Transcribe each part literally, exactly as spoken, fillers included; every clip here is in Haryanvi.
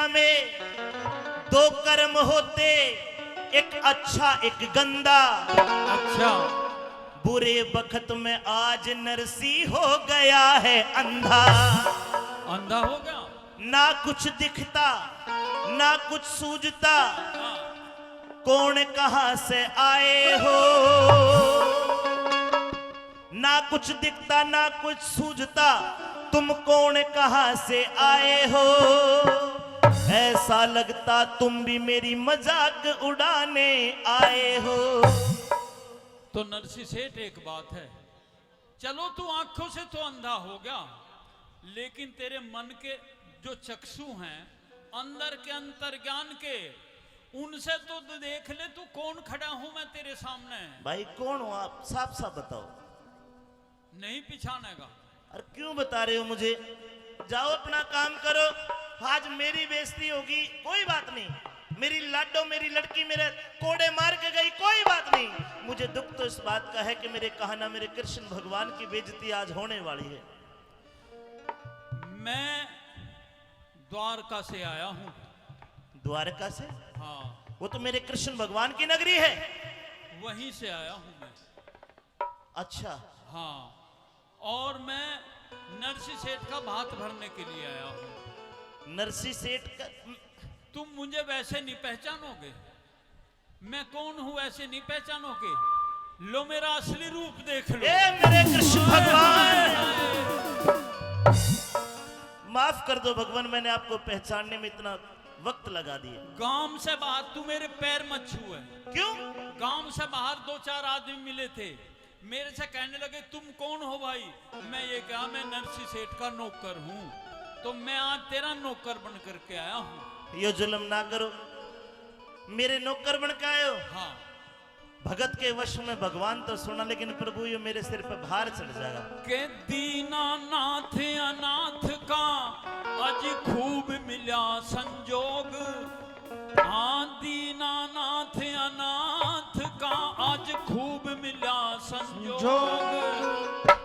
में दो कर्म होते, एक अच्छा, एक गंदा। अच्छा। बुरे वक्त में आज नरसी हो गया है अंधा। अंधा हो गया? ना कुछ दिखता, ना कुछ सूझता। हाँ। कौन कहां से आए हो? ना कुछ दिखता, ना कुछ सूझता, तुम कौन कहां से आए हो? ऐसा लगता तुम भी मेरी मजाक उड़ाने आए हो। तो नरसी सेठ, एक बात है, चलो, तू आंखों से तो अंधा हो गया, लेकिन तेरे मन के जो चक्षु हैं, अंदर के अंतर्ज्ञान के, उनसे तो द-, देख ले, तू कौन खड़ा हूं मैं तेरे सामने। भाई, कौन हो आप? साफ साफ बताओ। नहीं पिछानेगा। अरे, क्यों बता रहे हो मुझे? जाओ, अपना काम करो। आज मेरी बेइज्जती होगी, कोई बात नहीं। मेरी लाडो, मेरी लड़की मेरे कोड़े मार के गई, कोई बात नहीं। मुझे दुख तो इस बात का है कि मेरे कहना, मेरे कृष्ण भगवान की बेइज्जती आज होने वाली है। मैं द्वारका से आया हूँ। द्वारका से? हाँ। वो तो मेरे कृष्ण भगवान की नगरी है। वहीं से आया हूँ मैं। अच्छा। हाँ, और मैं नरसी सेठ का भात भरने के लिए आया हूँ। नरसी सेठ का? तुम मुझे वैसे नहीं पहचानोगे, मैं कौन हूँ वैसे नहीं पहचानोगे। लो, मेरा असली रूप देख लो। ए मेरे कृष्ण भगवान, माफ कर दो भगवान, मैंने आपको पहचानने में इतना वक्त लगा दिया। गांव से बाहर तू मेरे पैर मत छुए। क्यों? गांव से बाहर दो चार आदमी मिले थे, मेरे से कहने लगे, "तुम कौन हो भाई?" मैं ये कहा, "मैं नरसी सेठ का नौकर हूँ।" तो मैं आज तेरा नौकर बन करके आया हूँ। यो जुल्म ना करो, मेरे नौकर बन के आए हो। हाँ। भगत के वश में भगवान तो सुना, लेकिन प्रभु, ये मेरे सिर पे भार चढ़ जाएगा। के दीनानाथ अनाथ का आज खूब मिला संजोग। हाँ, दीनानाथ अनाथ का आज खूब मिला संजोग।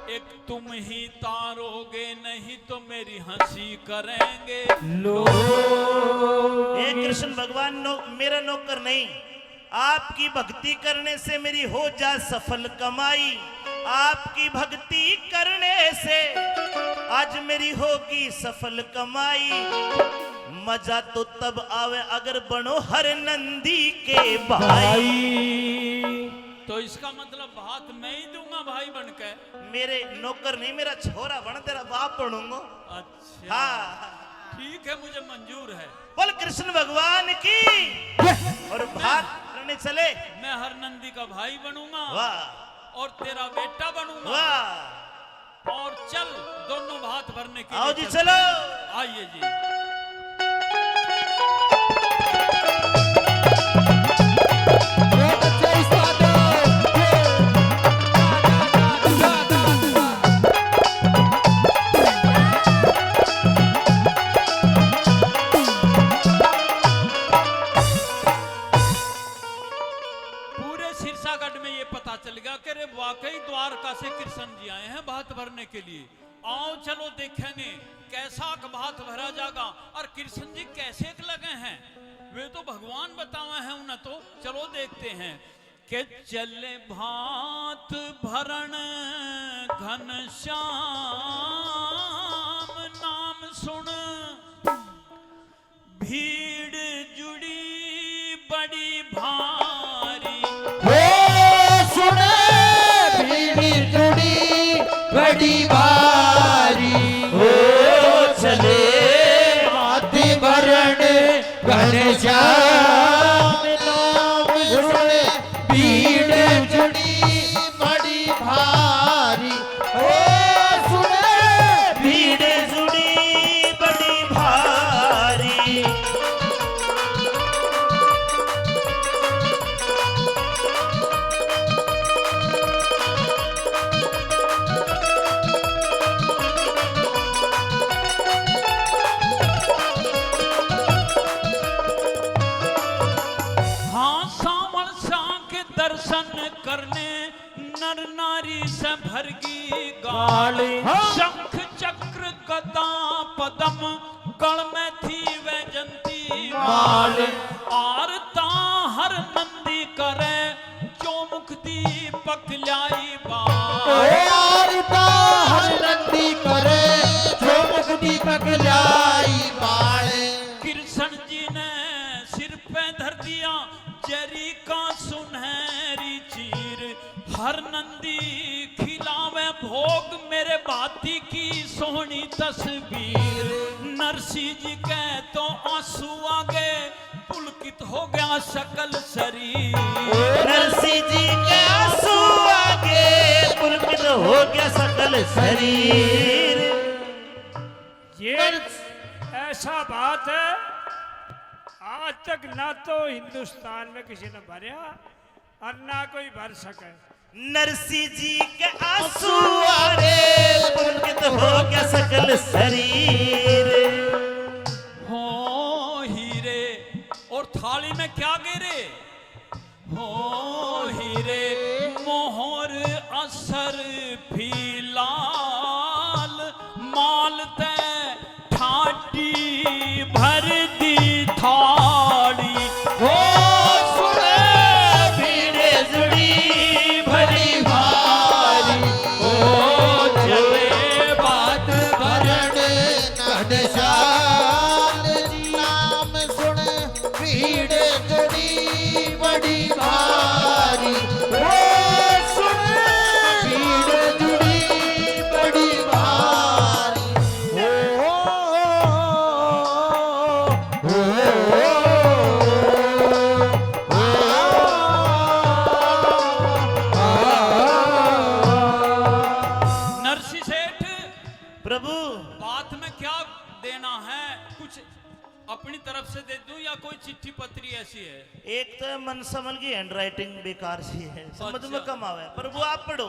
एक तुम ही तारोगे, नहीं तो मेरी हंसी करेंगे लोग। हे कृष्ण भगवान, नो-, मेरा नौकर नहीं, आपकी भक्ति करने से मेरी हो जा सफल कमाई, आपकी भक्ति करने से आज मेरी होगी सफल कमाई। मजा तो तब आवे अगर बनो हर नंदी के भाई। भाई। तो इसका मतलब भात मैं ही दूंगा भाई बनके? मेरे नौकर नहीं, मेरा छोरा बन, तेरा बाप बनूंगा। अच्छा। हाँ। ठीक है, मुझे मंजूर है। बोल कृष्ण भगवान की। जय। और भात भरने चले। मैं हर नंदी का भाई बनूंगा। वाह। और तेरा बेटा बनूंगा। वाह। और चल, दोनों भात भरने के लिए चलते हैं। आओ जी, चलो। आइए जी। पूरे सिरसागढ़ में ये पता चल गया कि रे, वाकई द्वारका से कृष्ण जी आए हैं भात भरने के लिए। आओ, चलो देखेंगे कैसा भात भरा जागा और कृष्ण जी कैसे लगे हैं। वे तो भगवान बतावे हैं उन्हें, तो चलो देखते हैं। के चले भात भरण घनश्याम नाम सुन, भीड़ जुड़ी बड़ी भारी। हो सुन, भीड़ जुड़ी बड़ी भारी। हो चले भात भरण घनश्याम नाम सुन, भीड़ जुड़ी बड़ी भारी। ओ सुन, भीड़ जुड़ी बड़ी भारी। हाँ, सावण सा के दर्शन करने नर नारी से भरगी गाल। गाल। हाँ। शंख चक्र गदा पद्म गल में थी वैजंती माल। आरता हर नंदी करे, जो मुख दीपक ल्याई बाल। ओ आरता हर नंदी करे, जो मुख दीपक ल्याई बाल। कृष्ण जी ने सिर पे धर दिया जरी का सुनहरी चीर। हर नंदी खिलावे भोग, मेरे भाती की सोहनी तस्वीर। नरसी जी के तो आंसू आगे पुलकित हो गया सकल शरीर। नरसी जी के आंसू आगे पुलकित हो गया सकल शरीर। ये ऐसा बात है, आज तक ना तो हिंदुस्तान में किसी ने भरया और ना कोई भर सके। नरसी जी के आंसू आगे पुलकित हो गया सकल शरीर। हो हीरे, और थाली में क्या गिरे? हो हीरे, मोहर असर फिलाल, माल ते ठाटी भर दी थाली। हो सुने भीड़ जुड़ी बड़ी भारी, हो चले बात भरण घनश्याम जी। नाम सुन भीड़ जुड़ी बड़ी भारी, ओ सुन भीड़ जुड़ी बड़ी भारी। ओ, ओ, ओ, ओ, ओ, नरसी सेठ, प्रभु। बात में क्या देना है, कुछ अपनी तरफ से दे दूं या कोई चिट्ठी पत्री ऐसी है? एक तो मनसमल की हैंडराइटिंग बेकार सी है, समझ में अच्छा। कम आवे। प्रभु, आप पढ़ो।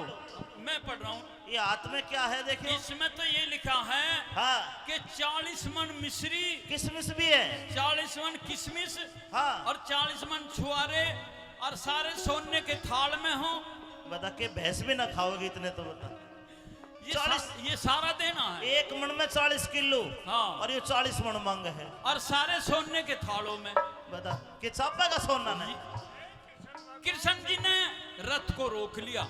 मैं पढ़ रहा हूँ। ये हाथ में क्या है, देखियो। इसमें तो ये लिखा है हाँ। कि चालीस मन मिश्री, किशमिश भी है। चालीस मन किशमिश हाँ। और चालीस मन छुआरे और सारे सोने के थाल में हो। बता के भैंस भी ना खाओगी इतने तो, बता। ये चालीस सा-, ये सारा देना है। एक मण में चालीस किलो हाँ। और ये चालीस मण मांगे है। और सारे सोने के थालों में। बता, के चापा का सोना नहीं? कृष्ण जी ने रथ को रोक लिया,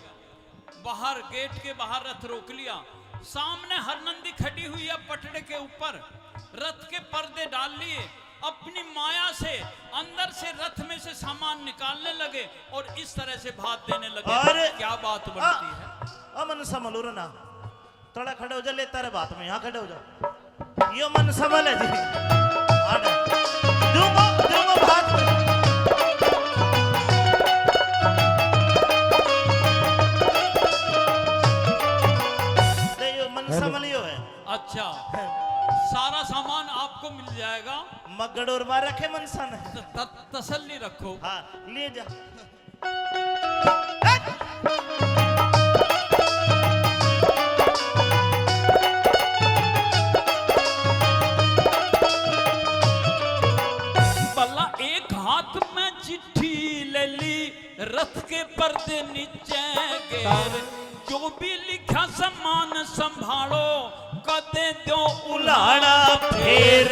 बाहर, गेट के बाहर रथ रोक लिया। सामने हरनंदी खड़ी हुई है पटड़े के ऊपर, रथ के पर्दे डाल लिए। अपनी माया से अंदर से रथ में से सामान निकालने लगे और इस तरह से भात देने लगे। अरे, क्या बात बनती आ, है? अमन संभल ना, थोड़ा खड़े हो जा, लेता रे भात में, यहाँ खड़े हो जा। यो मनसमल है जी। आना। दूंगा, दूंगा भात में। ले, यो मनसमल यो है। अच्छा, सारा सामान आपको मिल जाएगा। मगड़ और मार रखे मनसा ने। त-, त-, तसल्ली रखो। हाँ, ले जा। भला एक हाथ में चिट्ठी ले ली, रथ के पर्दे नीचे गेर, जो भी लिखा सामान संभालो, कदे दो उलाड़ा फेर।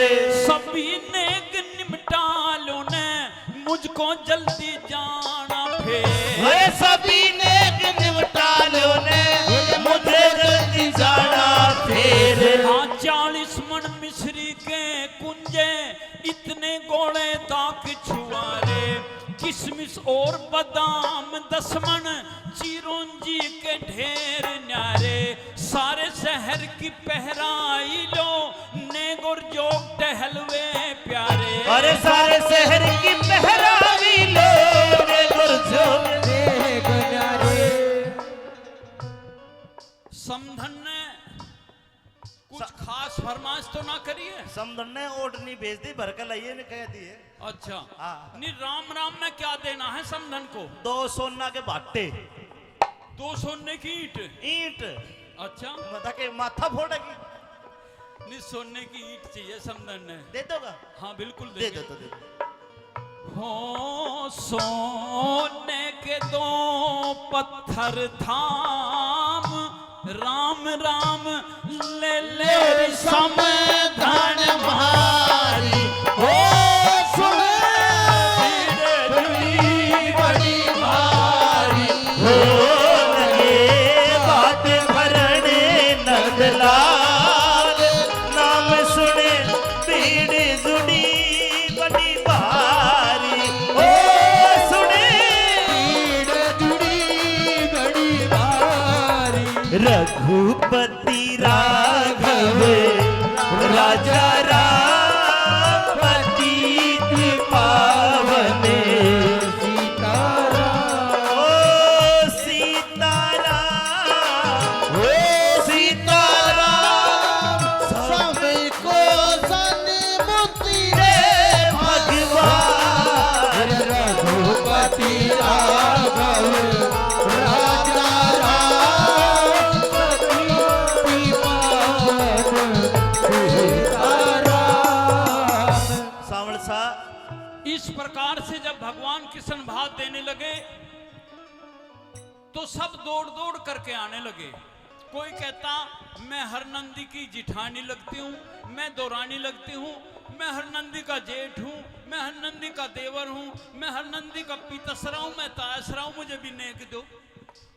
सभी नेक निपटा लो ने, मुझको जल्दी जाना फेर। अरे सभी नेक निपटा लो ने, मुझे जल्दी जाना फेर। हाँ, चालीस मण मिश्री के कुंजे, इतने गोले दाक छुआरे, किशमिश और बादाम दस मण, चिरौंजी के ढेर न्यारे, सारे शहर की पहराई लो, नेगोर जोग टहलवे प्यारे। अरे सारे शहर की पहराई लो, नेगोर जोग देख न्यारे। समधन ने कुछ स- खास फरमाइश तो ना करी है? समधन ने ओढ़नी भेज दी, भर के लाइए ने कह दिए। अच्छा। हाँ। नहीं, राम राम में क्या देना है समधन को? दो सोना के भाटे। दो सोने की ईंट? ईंट। अच्छा। मतलब के माथा फोड़ेगी। नहीं, सोने की ईंट चाहिए समधन ने। दे दोगा? हाँ, बिल्कुल दे देंगे। दो, तो दे दो। हो सोने के दो पत्थर थाम, राम राम ले ले समधन भारी। हो रघुपति राघव राजा राम पतित पावन। सीताराम, ओ सीताराम, ओ सीताराम, सबको सन्मुख दे भगवान। रघुपति राघव राजा राम पतित पावन। सीताराम। सांवल सा। इस प्रकार से जब भगवान कृष्ण भात देने लगे, तो सब दौड़ दौड़ करके आने लगे। कोई कहता, "मैं हरनंदी की जिठानी लगती हूँ, मैं दौरानी लगती हूँ, मैं हरनंदी का जेठ हूँ, मैं हरनंदी का देवर हूँ, मैं हरनंदी का पितसरा हूँ, मैं तायसरा हूँ, मुझे भी नेक दो।"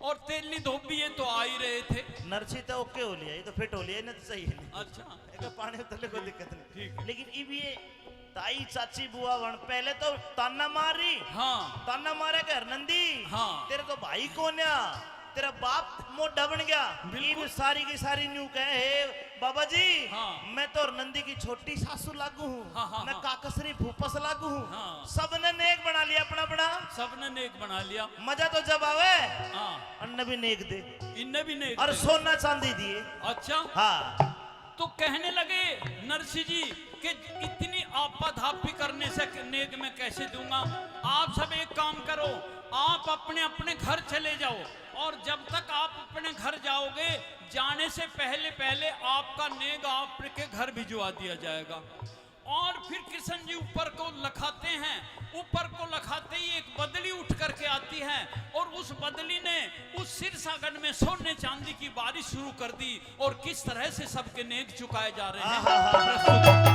और तेली धोबी ये तो आ ही रहे थे। नरसी तो ओके हो लिया, ये तो फिट हो लिया, इन्हें तो सही है। अच्छा। एक पानी उतरने कोई दिक्कत नहीं। ठीक है। लेकिन इब ये ताई, चाची, बुआ बन, पहले तो ताना मार रही। हाँ। ताना मारे के, "हरनंदी, हाँ। तेरे तो भाई कोन्या, तेरा बाप मोटा बन गया।" बिल्कुल। इब सारी की सारी न्यू कहे, "हे बाबा जी, हाँ। मैं तो हरनंदी की छोटी सासू लागू हूँ, हाँ, हाँ, मैं हाँ। काकसरी फूफस लागू हूँ।" हाँ। सबने नेक बना लिया अपना अपना। सबने नेक बना लिया। मजा तो जब आवे, हाँ। अन्ने भी नेक दे। इन्ने भी नेक और दे। सोना चांदी दिए। अच्छा। हाँ। तो कहने लगे नरसी जी कि इतनी आपाधापी करने से नेग मैं कैसे दूंगा? आप सब एक काम करो, आप अपने अपने घर चले जाओ, और जब तक आप अपने घर जाओगे, जाने से पहले पहले आपका नेग आपके घर भिजवा दिया जाएगा। और फिर कृष्ण जी ऊपर को लखाते हैं, ऊपर को लखाते ही एक बदली उठ करके आती है और उस बदली ने उस सिरसागढ़ में सोने चांदी की बारिश शुरू कर दी और किस तरह से सबके नेग चुकाए जा रहे हैं। आहा। प्रस्तुत।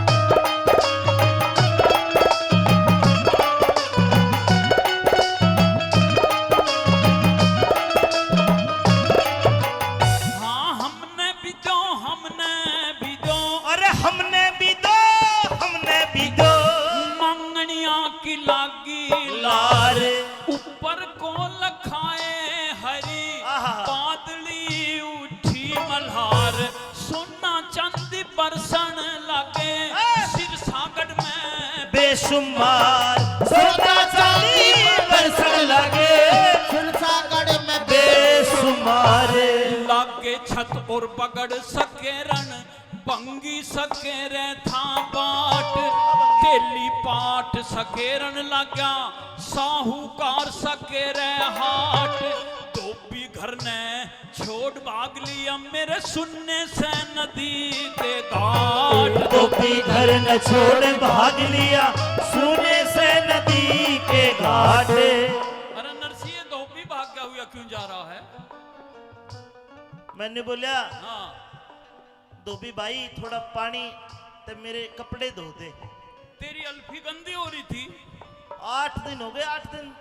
हाँ, हमने भी दो, हमने भी दो। अरे हमने भी दो, हमने भी दो। मांगनिया की लागी लार। ऊपर को लखाए हरी, आहा। बादली उठी मल्हार। सोना चांदी बरसण लागे, ए! सिरसागढ़ में बेशुमार। सोना चांदी बरसण लागे, सिरसागढ़ में बेशुमार। लागे छत और बगड़ सकेरण, बंगी सकेरे था बाट। तेली पाट सकेरण लाग्या, साहूकार सकेरे हाट। धोबी घर ने छोड़ भाग लिया मेरे सुन्ने से नदी के घाट। धोबी घर ने छोड़ भाग लिया सुन्ने से नदी के घाट। अरे नरसी, ये धोबी भाग गया हुआ क्यों जा रहा है? मैंने बोला, हाँ। धोबी भाई, थोड़ा पानी ते मेरे कपड़े धो दे। तेरी अल्फी गंदी हो रही थी। आठ दिन हो गए, आठ दिन।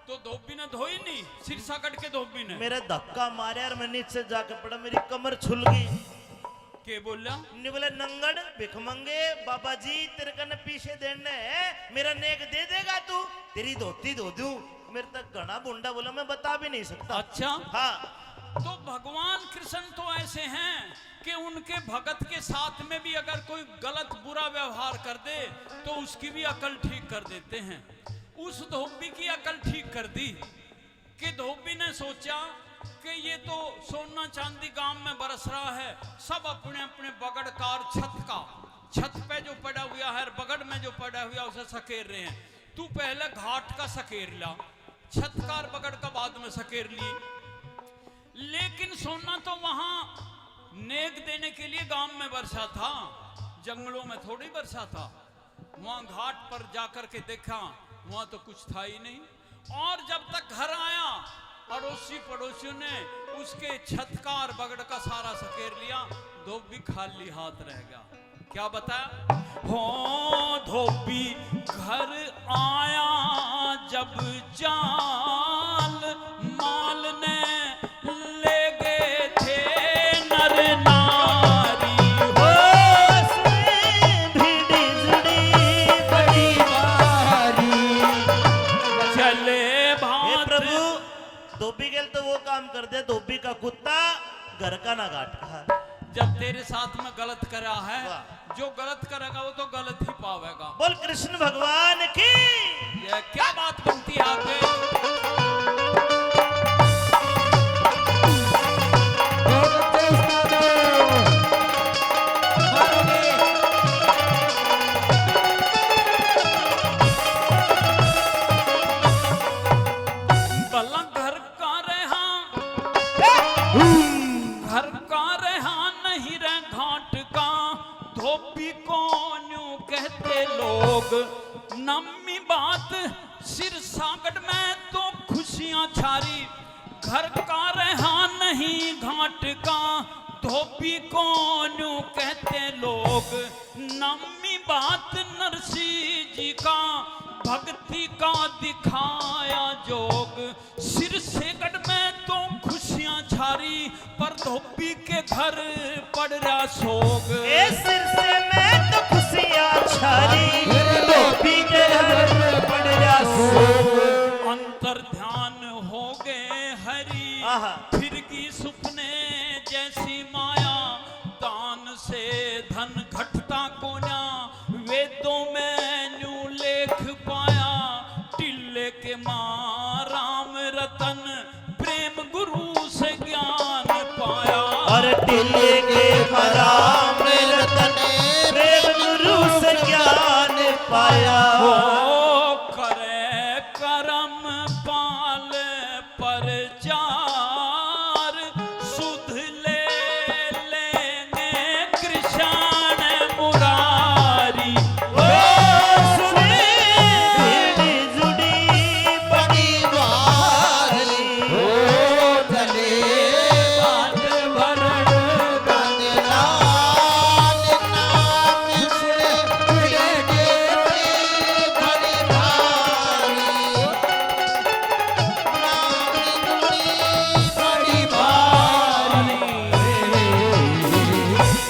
तो धोबी ने धोई नहीं, सिरसागढ़ के धोबी ने। मेरे धक्का मारे और मैं नीचे जाके पड़ा, मेरी कमर छुल गई। के बोला? नहीं बोले, नंगड़ भिख मंगे, बाबा जी तेरे कने पीसे देने हैं, मेरा नेक दे देगा तू, तेरी धोती धो दूं। मेरे तक घना बुंडा बोला, मैं बता भी नहीं सकता। अच्छा। हाँ। तो भगवान कृष्ण तो ऐसे हैं कि उनके भगत के साथ में भी अगर कोई गलत बुरा व्यवहार कर दे तो उसकी भी अकल ठीक कर देते हैं। उस धोबी की अकल ठीक कर दी कि धोबी ने सोचा कि ये तो सोना चांदी गांव में बरस रहा है, सब अपने अपने बगड़ कार छत का, छत पे जो पड़ा हुआ है, बगड़ में जो पड़ा हुआ, उसे सकेर रहे हैं। तू पहले घाट का सकेर ला, छत का और बगड़ का बाद में सकेर ली। लेकिन सोना तो वहां नेक देने के लिए गांव में बरसा था, जंगलों में थोड़ी बरसा था। वहां घाट पर जाकर के देखा, वहां तो कुछ था ही नहीं। और जब तक घर आया, अड़ोसी पड़ोसियों ने उसके छत का और बगड़ का सारा सकेर लिया, धोबी खाली हाथ रह गया। क्या बताया? हो धोबी घर आया जब जाल, माल ने ले गए थे नर नारी। हो भिड़ी जुड़ी बड़ी भारी, चले हे भात। प्रभु, धोबी गेल तो वो काम कर दे, धोबी का कुत्ता, घर घर का ना घाट का। जब तेरे साथ में गलत करा है, वाह। जो गलत करेगा वो तो गलत ही पावेगा। बोल कृष्ण भगवान की। ये क्या बात बनती है आपके? भला घर का रहा, घर का रहा नहीं रे घाट का, धोबी को न्यू कहते लोग। नमी बात सिर सागड़ में तो खुशियां छारी, घर का रहा नहीं घाट का, धोबी को न्यू कहते लोग। नमी बात नरसी जी का, भक्ति का दिखाया जोग। सिर से गढ़ में तो खुशियां छारी, पर धोबी के घर पड़ रहा सोग। ए सिर से मैं तो खुशियां छारी, धोबी के घर पड़ रहा सोग। अंतर ध्यान हो गए हरी, आहा। फिर की सुपने जैसी माया, दान से धन घटता कोन्या, वेदों में न्यू लेख पाया। टिल्ले के माँ राम रतन, प्रेम गुरु से ज्ञान पाया। और टिल्ले के माँ राम रतन, प्रेम गुरु से ज्ञान पाया।